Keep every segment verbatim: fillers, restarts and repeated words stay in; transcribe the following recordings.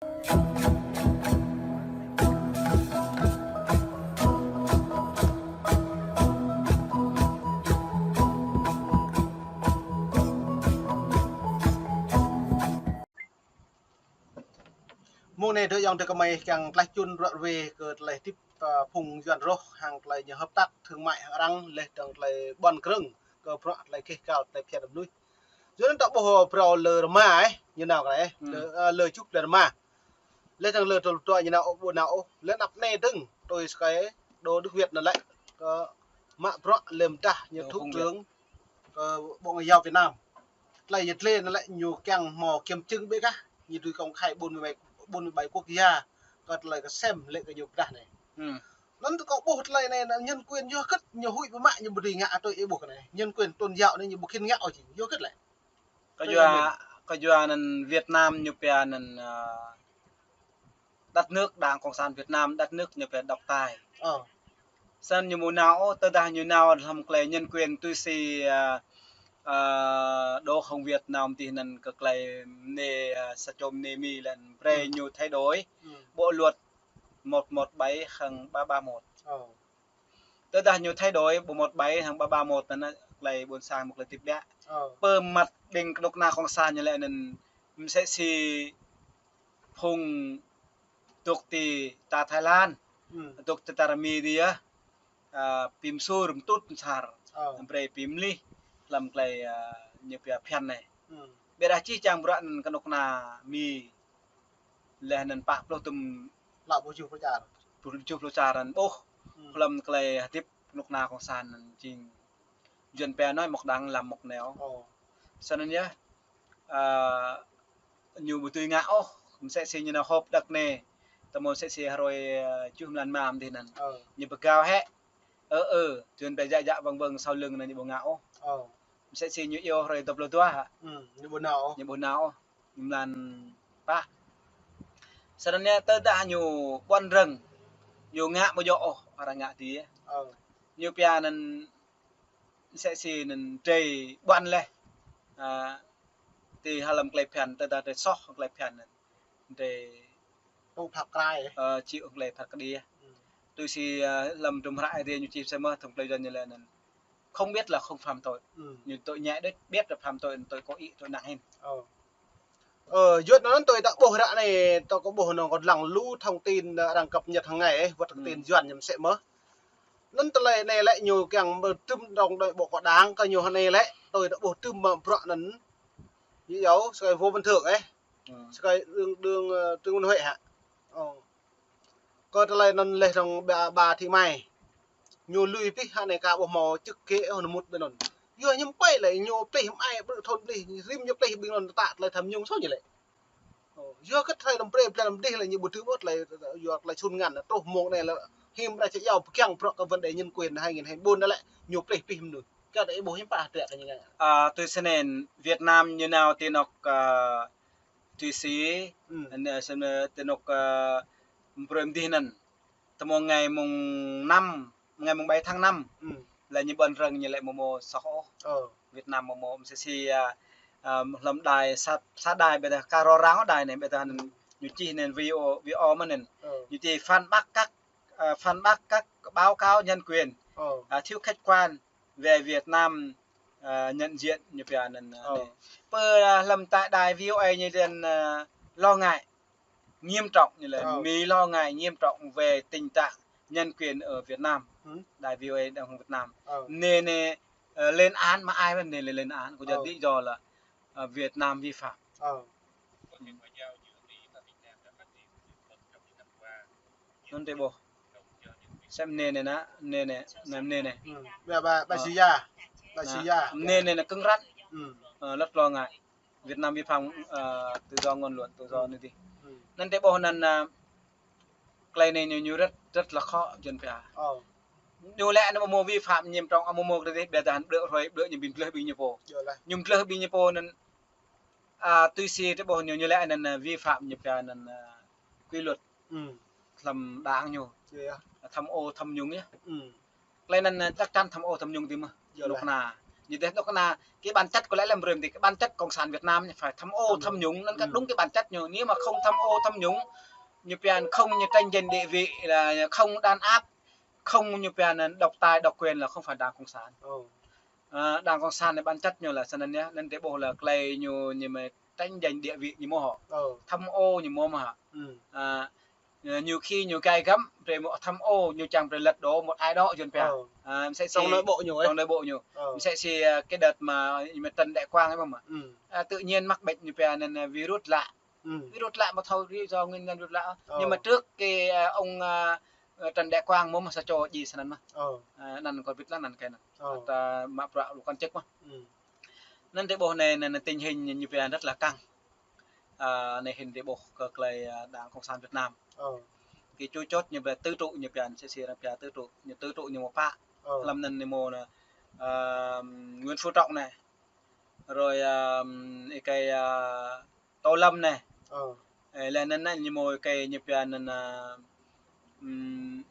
Mông anai adơi ayŏng adơi gơmơi kiăng tlaih čun ră ruai kơ tơlơi hơdip, ơ, phung Yuan rŏh hăng tơlơi ñu hợp tác thương mại hăng arăng laih dơ̆ng tơlơi ƀuăn krơ̆ng kơ bruă tơlơi kheh kal tơlơi phiăn mơnuih. Yua anŭn ta ƀuh phrâo lơ rơma, ơ, ñu nao kơ anai, ơ, lơ, ơ, lơ čuh lơ rơma. Laih dơ̆ng lơ tơl tuai ñu nao ôh, ƀu nao ôh. Laih anăp anai dơ̆ng, tui sơkai Đỗ Đức Việt anŭn lĕ, kơ mă bruă lơ̆m dah ñu thủ tướng kơ Bộ Ngoại giao Việt Nam. Tơlơi ñu tơlơi anŭn lĕ ñu kiăng hmâo kiểm chứng ƀĕ kah, ñu dưi công khai bốn mươi bảy, bốn mươi bảy quốc gia, kơ tơlơi kơ sem lĕ kơ ñu pơdah anai. Anŭn tơ kâo ƀuh tơlơi anai, anŭn nhân quyền yua hơget ñu huĭ pơmă ñu ƀu dưi ngă tui ih ƀuh kơ anai. Nhân quyền tôn giáo anai ñu ƀu khĭn ngă ôh jing. Yua hơget lĕ? Kơ yua, kơ yua anŭn Việt Nam ñu pia anŭn, ơ, đất nước Đảng Cộng sản Việt Nam, đất nước ñu pia độc tài. Ơ. Snăn ñu ƀu nao ôh, tơdah ñu nao hlăm tơlơi nhân quyền tui si, ơ, ơ, Đỗ Hồng Việt nao mơ̆ng tih anŭn kơ tơlơi mơnê, ơ, sa čô mơnê Mi lĕ brơi ñu thay đổi bộ luật một một bảy hăng ba ba một. Ơ. Tơdah ñu thay đổi bộ một bảy hăng ba ba một anŭn, tơlơi ƀôn sang mơ̆ tơlơi hơdip biă. Ơ. Pơ măt ƀing kơnuk kơna Cộng sản ñu lĕ anŭn msĕ si phung dŏ ti ta Thái Lan, dŏ ti ta Mi dih yơh, ơ, pim sur mtŭt msar, brơi pim lih hlăm tơlơi, ơ, ñu pia phiăn anai. Ƀiădah čih čang bruă anŭn kơnuk kơna Mi laih anŭn pă pluh tơm, pă pluh tơm, pă pluh tơm, pă pluh čar anŭn ƀuh hlăm tơlơi hơdip kơnuk kơna Cộng sản anŭn jing Yuan pia nói một đằng làm một nẻo. Ơ. Snăn yơh, ơ, ñu ƀu dưi ngă ôh, msĕ si ñu nao họp đăk anai, tơma msĕ si hrơi, ơ, čuh mlan ma mơ̆ng tih anŭn. Ơ. Ñu pơgao hĕ. Ơ, ơ, Yuan pia djă djă ƀơ̆ng ƀơ̆ng sau lưng anŭn ñu ƀu ngă ôh. Ơ. Msĕ si ñu iâu hrơi dua pluh dua hă. Ñu ƀu nao ôh. Ñu ƀu nao ôh. Ñu mlan pă. Snăn yơh tơdah ñu ƀuăn rơ̆ng, ñu ngă ƀu djơ̆ ôh, arăng ngă dih. Ơ. Ñu pia anŭn msĕ si anŭn drei ƀuăn laih. Ơ, ti hlăm tơlơi phiăn, tơdah drei soh tơlơi phiăn anŭn, drei tŭ phat krai, ơ, či ung tơlơi phat kơđi. Tui si, ơ, hlăm hdruôm hră Aê Diê ñu čih msĕ mơh, tơlơi Yuan ñu lĕ anŭn không biết là không phạm tội. Ñu tội nhẹ đuč, biết là phạm tội, tội cố ý, tội nặng hơn. Ơ. Ơ, yua anŭn tui ta ƀuh ră anai, ta kơ ƀuh anŭn kơ lăng lu thông tin, ơ, arăng cập nhật hàng ngày, ơ, wơ̆t kơ tin Yuan ñu msĕ mơh. Anŭn tơlơi anai lĕ ñu kiăng ƀơ̆ tơm đồng đội bộ của Đảng, kơ ñu anai lĕ, tui ta ƀuh tơm mă bruă anŭn. Ñu iâu, sơkai Võ Văn Thưởng, ơ. Sơkai đương, đương, ơ, Trương Văn Huệ hă. Ơ. Kơ tơlơi anŭn laih dơ̆ng ba, ba Thị Mai. Ñu lui pih hă anai ka ƀuh hmâo chức kê ôh anŭn mŭt ƀơi anŭn. Yua ñu pơai lĕ ñu plih mơai ƀrư̆ thŭn plih, rĭm ñu plih ƀing anŭn tă tơlơi tham nhũng soh ñu lĕ. Ơ, yua kơ tơlơi lăm brơi, plih lăm dih lĕ ñu ƀu dưi ƀuh tơlơi, yua tơlơi sun ngăn, truh mông anai lĕ hiư̆m brơi či iâu pơkiăng bruă kơ vấn đề nhân quyền hai nghìn hai mươi bốn anai lĕ ñu plih pih mơnuih. Kơ tơlơi ih ƀuh hiư̆m pă hơdră kơ ñu ngă. Ơ, tui snăn Việt Nam ñu nao ti anŏ, ơ, Thụy Sĩ, anai, snăn, ơ, ti anŏ, ơ, brơi mơ̆ng dih anŭn. Tơma ngày mùng năm, ngày mùng bảy tháng năm, lĕ ñu ƀuăn rơ̆ng ñu lĕ ƀu hmâo soh ôh. Ơ. Việt Nam ƀu hmâo, msĕ si, ơ, ơ, hlăm đài sa, sa đài ƀiădah ka rao rao đài anai ƀiădah anŭn ñu čih anŭn V O, V O mơ̆n anŭn. Ơ. Ñu čih phản bác các, ơ, phản bác các báo cáo nhân quyền, ơ, ơ, thiếu khách quan về Việt Nam, ơ, nhận diện ñu pia anŭn, ơ, anai. Pơ, ơ, hlăm tại đài V O A ñu anŭn, ơ, lo ngại nghiêm trọng, ñu lĕ Mi lo ngại nghiêm trọng về tình trạng nhân quyền ở Việt Nam. Đài V O A đài Việt Nam. Anai anai, ơ, lên án mă ai mơ̆n anai lĕ lên án, có lý do là, ơ, Việt Nam vi phạm. Anŭn drei ƀuh. Sem anai anai anŭn, anai anai, anai anai. Ơ. Ba, ba, ba Sia. Ba Sia. Anai anai anŭn kơ̆ng răn. Ơ, rất lo ngại. Việt Nam vi phạm, ơ, tự do ngôn luận, tự do anai dih. Anŭn drei ƀuh anŭn, ơ, tơlơi anai ñu, ñu rất, rất là khó Yuan pia. Ơ. Ñu lĕ anŭn ƀu hmâo vi phạm nghiêm trọng, ƀu hmâo kơ dih, ƀiădah ƀrư̆ hrơi, ƀrư̆ ñu ƀing gleh ƀing ñu pô. Ñu gleh ƀing ñu pô anŭn, ơ, tui si drei ƀuh ñu, ñu lĕ anŭn, ơ, vi phạm ñu pia anŭn, ơ, kỷ luật. Hlăm đảng ñu. Tham ô tham nhũng yơh. Tơlơi anŭn, ơ, chắc chắn tham ô tham nhũng dih mơ̆n. Kơnuk kơna. Ñu deh dŏ kơna, cái bản chất có lẽ là brơi mơ̆n, cái bản chất Cộng sản Việt Nam ñu phải tham ô, tham nhũng, anŭn kơ đúng cái bản chất ñu. Nếu mà không tham ô, tham nhũng, ñu pia không, ñu tranh giành địa vị, là không đàn áp, không, ñu pia anŭn độc tài, độc quyền là không phải Đảng Cộng sản. Ơ. Ơ, Đảng Cộng sản anai bản chất ñu là snăn yơh, anŭn tơƀôh là tơlơi ñu, ñu mă tranh giành địa vị ñu mơ̆ hŏ. Ơ. Tham ô ñu mơ̆ hŏ. Ơ, nhiều khi ñu gai găm, brơi mơ̆ tham ô, ñu čang brơi lật đổ một ai đó, Yuan pia. Ơ. Ơ, msĕ si trong nội bộ ñu, trong nội bộ ñu. Ơ. Msĕ si, ơ, cái đợt mà, mà Trần Đại Quang ấy mà. Ơ, tự nhiên mắc bệnh ñu pia anŭn, ơ, virus lạ. Virus lạ mà thâo lý do nguyên nhân virus lạ. Ơ. Nhưng mà trước cái, ơ, ông, ơ, ơ, Trần Đại Quang mơ̆ mă sa čô djai snăn mơ̆. Ơ. Ơ, anŭn kơ ƀĭt lăng anŭn kơ anŭn. Ơ. Ăt, ơ, mă bruă lu quan chức mơ̆. Anŭn tơƀôh anai, anai, anai tình hình ñu pia rất là căng. Ơ, anai hĭn tơƀôh kơ tơlơi, ơ, Đảng Cộng sản Việt Nam. Ơ. Cái chủ chốt ñu pia tứ trụ ñu pia, msĕ si arăng pia tứ trụ, ñu tứ trụ ñu mơ̆ pă. Ơ. Hlăm anŭn ñu mơ̆ anai, ơ, Nguyễn Phú Trọng anai. Rồi, ơ, ơi kơi, ơ, Tô Lâm anai. Ơ. Ơ, lĕ anŭn anai ñu mơ̆ ơi kơi ñu pia anŭn, ơ, ưm,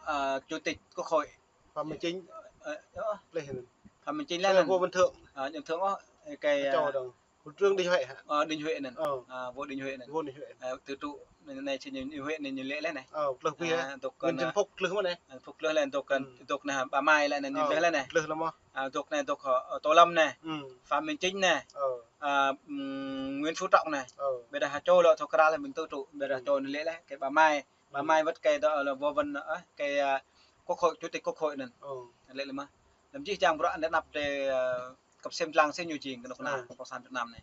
ơ, Chủ tịch Quốc hội. Phạm Minh Chính. Ơ, ơ. Lĕ anŭn. Phạm Minh Chính lĕ anŭn. Ngô Văn Thượng. Ơ, Văn Thượng ôh, ơi kơi, ơ, Châu Đăng. Bộ trưởng Đinh Huệ hả? Ơ, Đinh Huệ anŭn. Ơ. Ơ, Bộ Đinh Huệ anŭn. Bộ Đinh Huệ. Ơ, tứ trụ anai, anai, Đinh Huệ anai ñu lĕ lĕ anai. Ơ, tơƀôh pia. Ơ, dŏ kơ anŭn. Nguyễn Xuân Phúc tơƀôh mơ̆ anai. Ơ, Phúc tơƀôh lĕ dŏ kơ, ơ, dŏ anai, bà Mai lĕ anŭn ñu lĕ lĕ anai. Tơƀôh lĕ mơ̆. Ơ, dŏ anai, dŏ kơ, ơ, Tô Lâm anai. Ơ. Phạm Minh Chính anai. Ơ. Ơ, ưm, Nguyễn Phú Trọng anai. Ơ. Ƀiădah ha čô lĕ thâo krăn lĕ mơ̆n tứ trụ, ƀiădah ha čô ñu lĕ lĕ, kơ bà Mai. Bà Mai wơ̆t kơ dŏ, ơ, lĕ Võ Văn, ơ, kơ, ơ, Quốc hội, Chủ tịch Quốc hội anŭn. Ơ. Lĕ lĕ mơ̆. Lăm jih jang bruă anŭn anăp tơ, ơ, kơ sem lăng si ñu jing kơnuk kơna Cộng sản Việt Nam anai.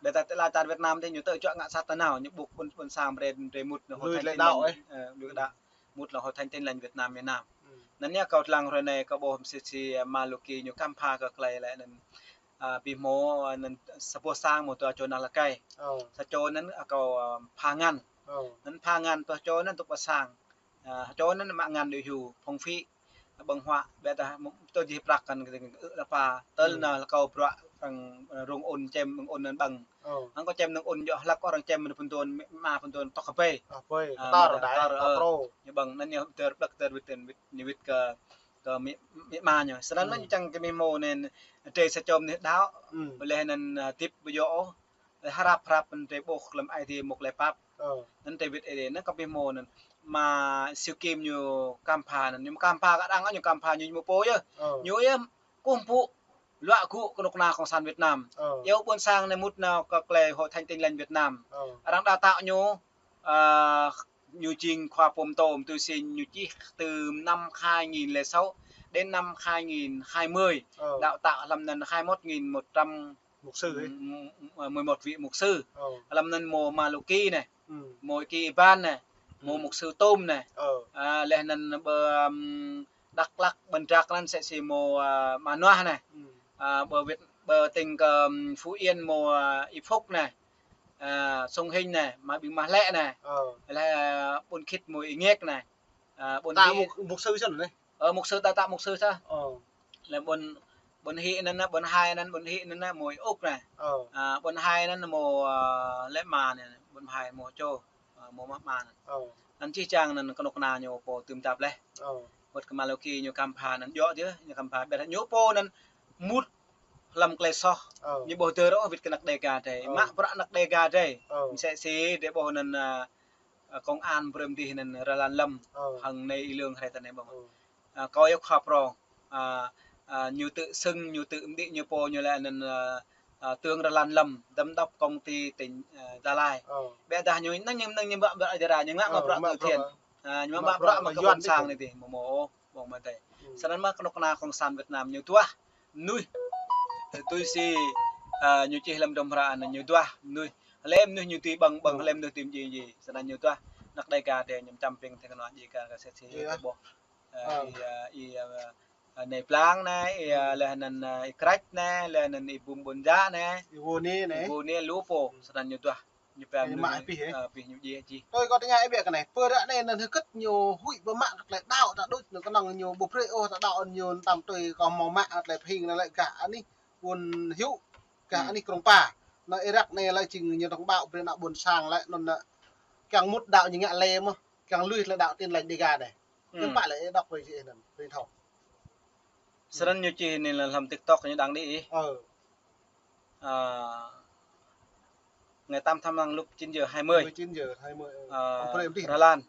Ƀiădah tơlơi čar Việt Nam tơ ñu tơ čuă ngă sat tơnao, ñu ƀuh ƀôn, ƀôn sang brơi, brơi mŭt anŭn Hội Thánh Tin Lành, ơ, lui đăo. Mŭt anŭn Hội Thánh Tin Lành Việt Nam miền Nam. Anŭn yơh kâo lăng hrơi anai kâo ƀuh msĕ si, ơ, Malaki ñu kăm pha kơ tơlơi lĕ anŭn, ơ, ƀu hmâo, ơ, anŭn sa boh sang mơ̆ dua čô ană hlơi. Ơ. Sa čô anŭn, ơ, kâo, ơ, pha ngăn. Ơ. Anŭn pha ngăn dua čô anŭn dŏ pơ sang. Ơ, čô anŭn mă ngăn đuaĭ hyu, phung phi, ƀơ̆ng huă, ƀiădah mơ̆ tơl jih prăk kăn kơ ư la pa, tơl anŭn kâo bruă arăng, ơ, rông ôn čem mơ̆ng ôn anŭn ƀơ̆ng. Ơ. Hăng kâo čem mơ̆ng ôn djŏ hlăk arăng čem mơ̆ng pơtŭn, mă pơtŭn tŏk kơ ƀai. Ơ, ƀai, ơ, kơtar, kơtar, ơ, ơ. Ñu ƀơ̆ng anŭn ñu dơr ƀlĕk dơr wĭt, wĭt, ñu wĭt kơ, kơ amĭ, amĭ ama ñu. Snăn mơ̆ ñu čang kơ amĭ ama ñu anŭn, drơi sa čô mơnuih đaŏ, leh anŭn, ơ, hơdip ƀu djơ̆ ôh. Hrăp hrăp anŭn drơi ƀuh lăm ai tiê mŭk lĕ pap. Ơ. Anŭn drơi wĭt ai tiê anŭn kơ ƀu hmâo anŭn. Mă Siu Kim ñu kăm pha anŭn, ñu kăm pha kơ đang ñu kăm pha ñu mơ̆ pô yơh. Ơ. Ñu yơh kơkuh pơpŭ luă gŭ kơnuk kơna Cộng sản Việt Nam. Ơ. Yua ƀôn sang anai mŭt nao kơ tơlơi Hội Thánh Tin Lành Việt Nam. Ơ. Arăng đào tạo ñu, ơ, ñu jing khóa pơtô tui si ñu čih từ năm hai nghìn lẻ sáu đến năm hai nghìn hai mươi. Ơ. Đào tạo lăm anŭn hai mốt nghìn một trăm Mục sư ấy. M-, m-, mười một vị mục sư. Ơ. Lăm anŭn mơ̆ Malaki anai. Ơ. Mơ̆ Ki Iban anai. Ơ. Mơ̆ mục sư Tôm anai. Ơ. Ơ, leh anŭn ƀơi, ưm, Dak Lak, ƀơi Dak Lak anŭn msĕ si mơ̆, ơ, Manoah anai. Ơ. Ơ, ƀơi Việt, ƀơi tỉnh kơ, ưm, Phú Yên mơ̆, ơ, Y Phúc anai. Ơ, Sông Hinh anai, mă ƀing Mah Lĕ anai. Ơ. Leh, ơ, ƀôn Khit mơ̆ Y Ngek anai. Ơ, ƀôn Dak Hĭ. Mục, mục sư sân anai. Ơ, mục sư, đào tạo mục sư sân. Ơ. Lĕ ƀôn, ƀôn Hĭ anŭn, ƀôn Hai anŭn, ƀôn Hĭ anŭn mơ̆ Y Uk anai. Ơ. Ơ, ƀôn Hai anŭn mơ̆, ơ, lĕ ama anai, ƀôn Hai mơ̆ čô, ơ, mơ̆ mă ama anai. Ơ. Anŭn jih jang anŭn kơnuk kơna ñu pô tơm tap leh. Ơ. Wơ̆t kơ Malaki ñu kăm pha anŭn djŏ djơ̆, ñu kăm pha ƀiădah ñu pô anŭn mŭt lăm tơlơi soh. Ơ. Ñu ƀu dơr ôh wĭt kơ anăk Đêga drơi. Ơ. Mă bruă anăk Đêga drơi. Ơ. Msĕ si drơi ƀuh anŭn, ơ, ơ, công an brơi mơ̆ng dih anŭn Rơlan Lâm. Ơ. Hăng anai Y Lương hrơi tơ anai ƀơ̆ng. Ơ. Ơ, kâo yua khua prong. Ơ, ơ, ñu tự xưng, ñu tự mơ̆ng dih ñu pô ñu lĕ anŭn, ơ, ơ, tướng Rơlan Lâm, giám đốc công ty tỉnh, ơ, Gia Lai. Ơ. Ƀiădah ñu năng ñu, năng ñu mă bruă djơ̆ ñu ngă mă bruă từ thiện. Ơ, ñu mă bruă mă kơ ƀôn sang anai dih, mơ̆ mơ̆ ôh. Ƀơ̆ng mơ̆ tơi. Snăn mơ̆ kơnuk kơna Cộng sản Việt Nam ñu duah mơnuih. Tui si, ơ, ñu čih lăm dôm hră anŭn ñu duah mơnuih. Hlơi mơnuih ñu tui ƀơ̆ng ƀơ̆ng, hlơi mơnuih tui mơ̆ djai djai. Snăn ñu duah anăk Đêga drơi ñu čăm ping tơ kơnuk Đêga kơ sĕt si tơ ƀuh. Ơ, ơ. Ih, ơ, ih, ơ, ơ, Nay Plang anai, ih, ơ, leh anŭn, ơ, Y Krăč anai, leh anŭn Y Bum Ƀôn Djă anai. Y Wô Ni anai. Y Wô Ni lu pô, snăn ñu duah. Ñu pia ñu mă mơ̆, pih, ơ, pih ñu djai djai. Tui kâo tơña ih ƀiă kơ anai. Pơ ră anai anŭn hơget ñu huĭ ƀu mă kơ tơlơi đaŏ ta đôč anŭn kơnơ̆ng ñu ƀu brơi ôh ta đaŏ ñu tam tui kâo hmâo mă tơlơi pơhing anŭn lĕ gah anih Ƀuôn Hiu, gah anih Krông Pa. Anŭn Iraq anai lĕ jing ñu tŏng ƀaŏ brơi anăk ƀôn sang lĕ anŭn anŭn kiăng mŭt đaŏ ñu ngă lĕ mơ̆, kiăng lui tơlơi đaŏ Tin Lành Đêga anai. Kiăng pă lĕ ih đŏk brơi ih anŭn, brơi thâo. Snăn ñu čih anai lăm TikTok ñu đăng đĭ. Ơ. Ơ, ngày tám tháng năm lúc chín giờ hai mươi. Mười chín giờ hai mươi, ơ. Ơ, ông Prem đĭ. Rơlan.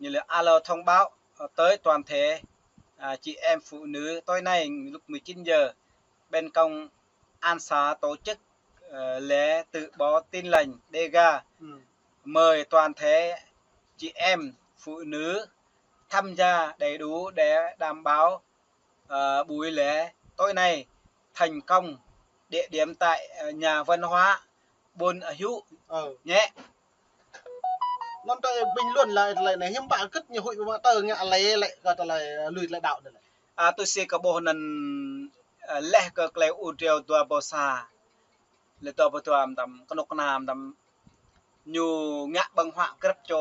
Ñu laĭ alo thông báo, ơ, tới toàn thể, à, chị em phụ nữ tối nay lúc mười chín giờ bên công an xã tổ chức, ờ, lễ từ bỏ Tin Lành Đêga. Ừ. Mời toàn thể chị em phụ nữ tham gia đầy đủ để đảm bảo, ờ, buổi lễ tối nay thành công. Địa điểm tại, ờ, nhà văn hóa Ƀuôn Hiu. Ơ. Nhé. Anŭn tơ bình luận lĕ, lĕ anai hiư̆m pă kơ̆t ñu huĭ ƀu mă tơ ngă lĕ, lĕ kơ tơlơi lui tơlơi đaŏ anai lĕ. A, tui si kơ ƀuh anŭn, a, leh kơ klei ur triu dua ƀâo sa. Lĕ dua ƀâo dua mơtam, kơnuk kơna mơtam. Ñu ngă ƀơ̆ng huă grăp čô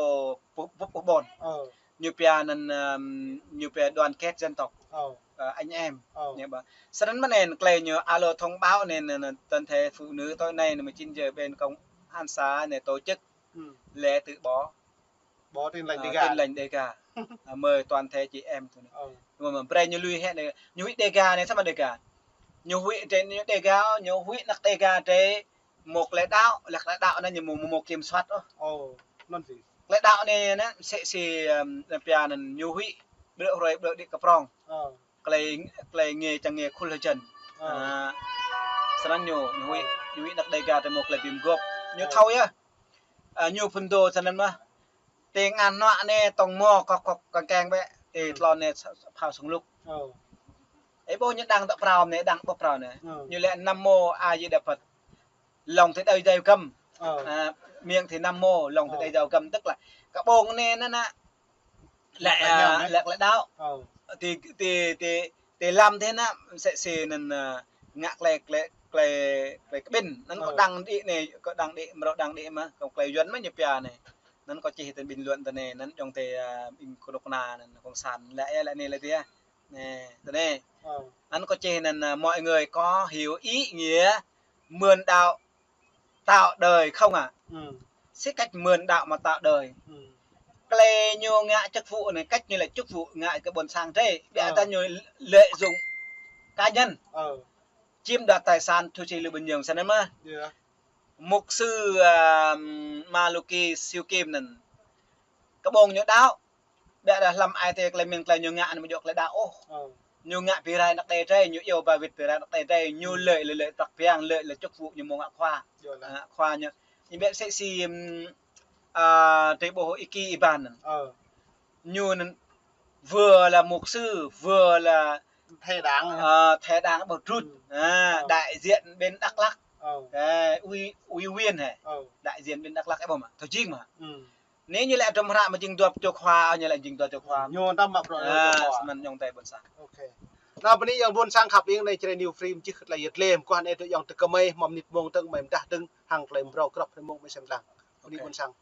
ƀuh, ƀuh, ƀuh ƀôn. Ơ. Ñu pia anŭn, ưm, ñu pia đoàn kết dân tộc. Ơ. Ơ, anh em. Ơ. Ñu ƀă. Snăn mơ̆n anŭn klei ñu alo thông báo anŭn, anŭn, anŭn, toàn thể phụ nữ tối nay anŭn mười chín giờ bên công an xã anŭn tổ chức. Ừ. Lễ từ bỏ. Bỏ Tin Lành, à, Đêga. Tin Lành Đêga. À, mời toàn thể chị em tui anai. Ơ. Mơ̆, mơ̆ brei ñu lui hĕ anai, ñu huĭ Đêga anai, samơ̆ Đêga. Ñu huĭ drei ñu Đêga, ñu huĭ anăk Đêga drei mơ̆ klei đaŏ, lĕ klei đaŏ anai ñu mơ̆, mơ̆, mơ̆ kiểm soát ôh. Ơ, anŭn si. Klei đaŏ anai, anai, msĕ si, ưm, pia anŭn ñu huĭ, ƀrư̆ hrơi ƀrư̆ đĭ kơ prŏng. Ơ. Klei, klei ngê čang ngê khul hơjăn. Ơ. A, snăn ñu, ñu huĭ, ñu huĭ anăk Đêga drei mơ̆ klei bi mguôp. Ñu thâo yơh. A, ñu phŭn dô snăn mơ̆. Tơngan hnuă anai tŏng mơ̆ kŏk kŏk kăng keng bĕ. Ê, tlôn anai phao sông lục. Ơ. Ê, ƀuh ñu đăng tơ prao anai, đăng ƀuh prao anai. Ơ. Ñu laĭ Nam Mô A Di Đà Phật. Lòng thì đơi dây găm. Ơ. À, miệng thì Nam Mô, lòng thì đơi dây găm. Tức là kơ ƀông anai anŭn, anŭn. Lĕ, lĕ, a, lĕ klei đaŏ. Ơ. Ti, ti, ti, ti lăm tơ anŭn, msĕ si anŭn, a, ngă klei, klei, klei, klei kƀĭn. Anŭn kâo đăng đĭ anai, kâo đăng đĭ, mrâo đăng đĭ mơ̆, kâo klei Yuăn mơ̆ ñu pia anai. Anŭn kâo čih tơ bình luận tơ anai, anŭn djŏng tơ, a, ƀing kơnuk kơna anŭn, cộng sản, lĕ, lĕ anai lĕ tơ. Anai, tơ anai. Ơ. Anŭn kâo čih anŭn, a, mọi người có hiểu ý nghĩa mượn đạo tạo đời không ạ? Ừ. Xí cách mượn đạo mà tạo đời. Ừ. Klei ñu ngă chức vụ anai, cách ñu lĕ chức vụ ngă kơ ƀôn sang drei. Ƀiă ta ñu lợi dụng cá nhân. Ơ. Chiếm đoạt tài sản, thu si Lưu Bình Nhơn, snăn mơ̆. Mục sư, à, Maluki Siu Kim anŭn. Kơ ƀông ñu đaŏ. Ƀiă dah lăm ai tơ klei mĭn klei ñu ngă anai mơ̆ djŏ klei đaŏ ôh. Ơ. Ñu ngă bi rai anăk đe drei, ñu iâu ba wĭt bi rai anăk đe drei, ñu lợi, lợi, lợi prăk piăng, lợi, lợi chức vụ ñu mơ̆ ngă khua. Ngă khua ñu. Ñu ƀiă msĕ si, ưm, a, drei ƀuh Y Ki Y Ban anŭn. Ơ. Ñu anŭn vừa là mục sư, vừa là thầy đảng hả? Ờ, thầy đảng ƀu trut. Ừ. À, đại diện bên Đắk Lắk. Ơ. Ê, ủy, ủy viên hả? Ơ. Đại diện bên Đắk Lắk, ê, ƀuh mơ̆. Thâo jing mơ̆. Ừ. Anai ñu lĕ dŏm hră mơ̆ jing dua čô khua, ñu lĕ jing dua čô khua. Ñu tam mă prŏng. A, dua čô khua. Snăn djŏng tơ ƀôn sang. Ok. Anai bơni ayŏng ƀôn sang khăp, ayŏng anai Jrai New Free mơ̆ čih kơ tơlơi yăt lem, kơ anai tơ ayŏng tơ kơmơi, mơ̆ mnĭt mông tơ̆ng mơ̆ mdah tơ̆ng, hăng tơlơi mrâo krŏp tơlơi mông mơ̆ sem lăng. Bơni ƀôn sang.